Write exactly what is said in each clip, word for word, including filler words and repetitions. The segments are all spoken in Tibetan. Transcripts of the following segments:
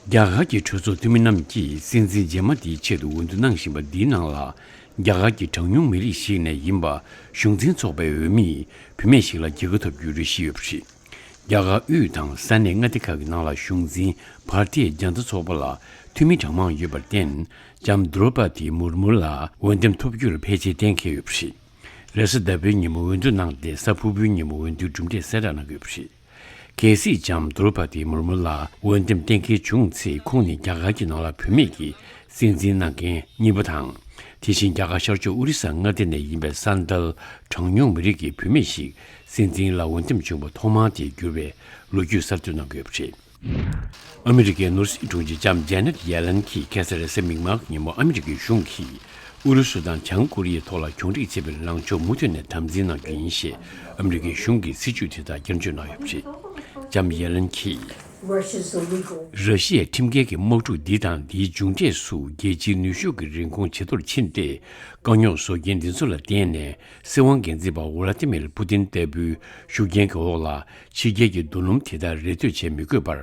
རྒྱ་གར་གྱི་གྲོས་ཚོགས་འཐུས་མི་རྣམས་ཀྱིས་སྲིད་འཛིན་རྗེས་མ་དེའི་ཆེད་དུ་འོས་བསྡུ་གནང་བཞིན་པ་འདིའི་ནང་ལ། རྒྱ་གར་གྱི་གྲངས་ཉུང་མི་རིགས་ཤིག་ནས་ཡིན་པ་གཞུང་འཛིན་ཚོགས་པའི་འོས་མིས་བུད་མེད་ཞིག་ལ་རྒྱལ་ཁ་ཐོབ་རྒྱུའི་རེ་ཞིག་ཡོད་པ་རེད། རྒྱ་གར་དབུས་དང་ས་གནས་མངའ་སྡེ་ཁག་གི་ནང་ལ་གཞུང་འཛིན་བྷར་ཏི་ཡ་ཇན་ཏ་ཚོགས་པ་ལ་འཐུས་མི་གྲངས་མང་ཡོད་པར་བརྟེན། ལྕམ་དྲོ་པ་ཏི་མུར་མུ་ལ་འོས་འདེམས་ཐོབ་རྒྱུར་ཕལ་ཆེར་གཏན་འཁེལ་ཡོད་པ་རེད། རེས་གཟའ་ཟླ་བའི་ཉིན་མོ་འོས་བསྡུ་གནང་སྟེ། གཟའ་ཕུར་བུའི་ཉིན་མོ་འོས་བསྡུའི་གྲུབ་འབྲས་གསལ་བསྒྲགས་གནང་གི་ཡོད་པ་རེད། གལ་སྲིད་ལྕམ་དྲོ་པ་ཏི་མུར་མུ་ལ་འོས་འདེམས་གཏན་འཁེལ་བྱུང་ཚེ། ཁོང་ནི་རྒྱ་གར་གྱི་ནང་ལ་བུད་མེད་ཀྱི་སྲིད་འཛིན་གནང་མཁན་གཉིས་པ་དང་། དེ་བཞིན་རྒྱ་གར་ཤར་ཕྱོགས་ཨོ་རི་ས་མངའ་སྡེ་ནས་ཡིན་པའི་སན་ཐལ་གྲངས་ཉུང་མི་རིགས་ཀྱི་བུད་མེད་ཞིག་སྲིད་འཛིན་ལ་འོས་འདེམས་བྱུང་བ་ཐོག་མ་དེ་གྱུར་བའི་ལོ་རྒྱུས་གསར་གཏོད་གནང་གི་ཡོད་པ་རེད། ཨ་མི་རི་ཀའི་ནོར་སྲིད་དྲུང་ཆེ་ལྕམ་ཇེ་ནེད་ཡེ་ལན་གྱིས་ཁ་སང་རེས་གཟའ་མིག་དམར་གྱི་ཉིན་མོ། ཨ་མི་རི་ཀའི་གཞུང་གིས་ཨུ་རུ་སུ་དང་བྱང་ཀོ་རི་ཡའི་ཐོག་ལ་གྱོང་རིག་བྱེད་པའི་ལངས་ཕྱོགས་མུ་མཐུད་ནས་དམ་འཛིན་གནང་རྒྱུ་ཡིན་ཞེས་ཨ་མི་རི་ཀའི་གཞུང་གི་སྲིད་བྱུས་དེ་དག་བསྐྱར་བརྗོད་གནང་ཡོད་པ་རེད། ལྕམ་ཡེ་ལན་གྱིས། ར་ཤི་ཡའི་ཁྲིམས་འགལ་གྱི་དམག་འཁྲུག་འདི་དང་། འདིའི་མཇུག་འབྲས་སུ་རྒྱལ་སྤྱིའི་ནུས་ཤུགས་ཀྱི་རིན་གོང་ཇེ་མཐོར་ཕྱིན་ཏེ། དཀའ་རྙོག་བཟོ་མཁན་འདི་ཚོ་ལ་བརྟེན་ནས། སྲིད་དབང་སྒེར་འཛིན་པ་ཝ་ལ་ཏི་མིར་པུ་ཏིན་ལྟ་བུའི་ཤུགས་རྐྱེན་གྱི་འོག་ལ། ཕྱི་རྒྱལ་གྱི་རྡོ་སྣུམ་དེ་དག་རེ་ལྟོས་བྱེད་མི་དགོས་པར།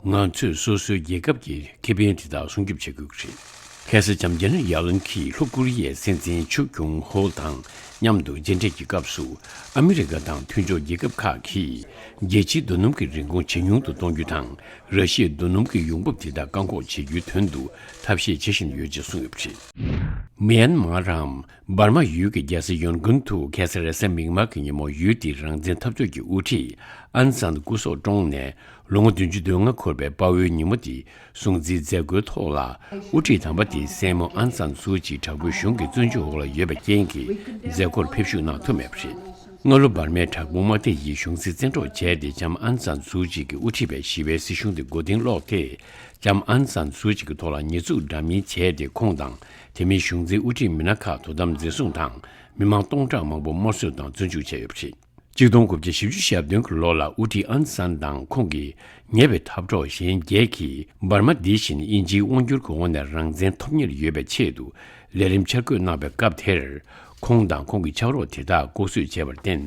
ང་ཚོས་སོ་སོའི་རྒྱལ་ཁབ་ཀྱི་ཁེ་ཕན་དེ་དག་སྲུང་སྐྱོབ་བྱེད་དགོས་ཀྱི་རེད། ཁ་སང་ལྕམ་ཇེ་ནེད་ཡེ་ལན་གྱིས་ལྷོ་ཀོ་རི་ཡའི་སྲིད་འཛིན་ཆུ་ཁྱུང་ཧོ་དང་མཉམ་དུ་མཇལ་འཕྲད་ཀྱི་སྐབས་སུ། ཨ་མི་རི་ཀ་དང་མཐུན་ཕྱོགས་རྒྱལ་ཁབ་ཁག་གིས་རྒྱལ་སྤྱིའི་རྡོ་སྣུམ་གྱི་རིན་གོང་ཇེ་ཉུང་དུ་གཏོང་རྒྱུ་དང་། ར་ཤི་ཡའི་རྡོ་སྣུམ་གྱི་ཡོང་འབབ་དེ་དག་བཀག་འགོག་བྱེད་རྒྱུའི་དོན་དུ་ཐབས་ཤེས་བྱེད་བཞིན་ཡོད་ཅེས་གསུངས་ཡོད་པ་རེད། མེན་མར་རམ། འབར་མ་ཡུལ་གྱི་རྒྱལ་ས་ཡོན་ཀུན་དུ་ཁ་སང་རེས་གཟའ་མིག་དམར་གྱི་ཉིན་མོ། ཡུལ་དེའི་རང་བཙན་འཐབ་ཕྱོགས་ཀྱི་དབུ་ཁྲིད་ཨན་སན་སྐུ་སྲོག་བཀྲོངས་ནས་ལོ་ངོ་བདུན་ཅུ་དོན་ལྔ་འཁོར་བའི་དཔའ་བོའི་ཉིན་མོ་དེ་སྲུང་བརྩིའི་མཛད་སྒོའི་ཐོག་ལ། དབུ་ཁྲིད་དམ་པ་དེའི་སྲས་མོ་ཨན་སན་སུའུ་ཅི་དྲག་པོའི་གཞུང་གི་བཙོན་འཇུག་འོག་ལ་ཡོད་པའི་རྐྱེན་གྱིས། མཛད་སྒོར་ཕེབས་ཞུགས་གནང་ཐུབ་མེད་པ་རེད། སྔ་ལོ་འབར་མའི་དྲག་དཔུང་དམག་སྡེ་ཡིས་གཞུང་འཛིན་བཙན་འཕྲོག་བྱས་ཏེ། ལྕམ་ཨན་སན་སུའུ་ཅི་གིས་དབུ་ཁྲིད་པའི་ཞི་བའི་སྲིད་གཞུང་དེ་མགོ་རྟིང་སློག་སྟེ། ལྕམ་ཨན་སན་སུའུ་ཅི་གི་ཐོག་ལ་ཉེས་འཛུགས་འདྲ་མིན་བྱས་ཏེ། ཁོང་དང་དེ་མིན་གཞུང་འཛིན་དབུ་ཁྲིད་མི་སྣ་ཁག་དོ་དམ་འཛིན་བཟུང་དང་། མི་མང་སྟོང་ཕྲག་མང་པོ་དམར་གསོད་དང་བཙོན་འཇུག་བྱས་ཡོད་པ་རེད། གཅིག་སྟོང་དགུ་བརྒྱ་བཞི་བཅུ་ཞེ་བདུན་གྱི་ལོ་ལ། དབུ་ཁྲིད་ཨན་སན་དང་ཁོང་གི་ཉེ་བའི་འཐབ་གྲོགས་གཞན་བརྒྱད་ཀྱིས། འབར་མ་འདི་བཞིན་དབྱིན་ཇིའི་དབང་སྒྱུར་གྱི་འོག་ནས་རང་བཙན་ཐོབ་ཉེར་ཡོད་པའི་ཆེད་དུ་ལས་རིམ་འཆར་འགོད་གནང་བའི་སྐབས་དེར། ཁོང་དང་ཁོང་གི་ཕྱག་རོགས་དེ་དག་ལྐོག་གསོད་བྱས་པར་བརྟེན།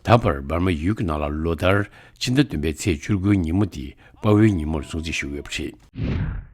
ད་བར་འབར་མ་ཡུལ་གྱི་ནང་ལ་ལོ་ལྟར་ཕྱི་ཟླ་བདུན་པའི་ཚེས་བཅུ་དགུའི་ཉིན་མོ་འདི་དཔའ་བོའི་ཉིན་མོར་སྲུང་བརྩི་ཞུ་གི་ཡོད་པ་རེད།